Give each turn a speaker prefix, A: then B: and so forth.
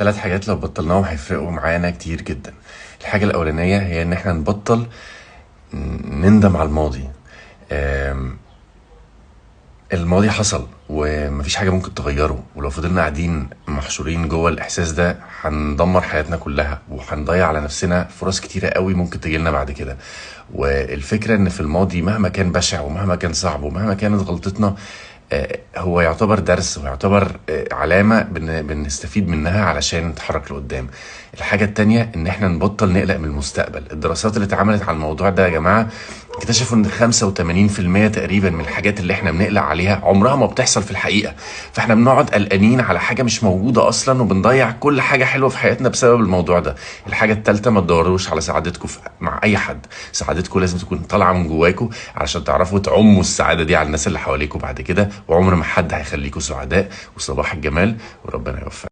A: ثلاث حاجات لو بطلناهم هيفرقوا معانا كتير جدا. الحاجة الأولانية هي إن احنا نبطل نندم على الماضي. الماضي حصل ومفيش حاجة ممكن تغيره، ولو فضلنا قاعدين محشورين جوه الإحساس ده هندمر حياتنا كلها وهنضيع على نفسنا فرص كتيرة قوي ممكن تجيلنا بعد كده. والفكرة إن في الماضي مهما كان بشع ومهما كان صعب ومهما كانت غلطتنا، هو يعتبر درس ويعتبر علامة بنستفيد منها علشان نتحرك لقدام. الحاجة التانية إن إحنا نبطل نقلق من المستقبل. الدراسات اللي اتعملت على الموضوع ده يا جماعة اكتشفوا إن 85% تقريبا من الحاجات اللي إحنا بنقلق عليها عمرها ما بتحصل في الحقيقة، فإحنا بنقعد قلقانين على حاجة مش موجودة أصلا وبنضيع كل حاجة حلوة في حياتنا بسبب الموضوع ده. الحاجة التالتة، ما تدوروش على سعادتكم مع أي حد، سعادتكم لازم تكون طالعة من جواكم علشان تعرفوا تعموا السعادة دي على الناس اللي حواليكم بعد كده، وعمر ما حد هيخليكم سعداء. وصباح الجمال وربنا يوفقك.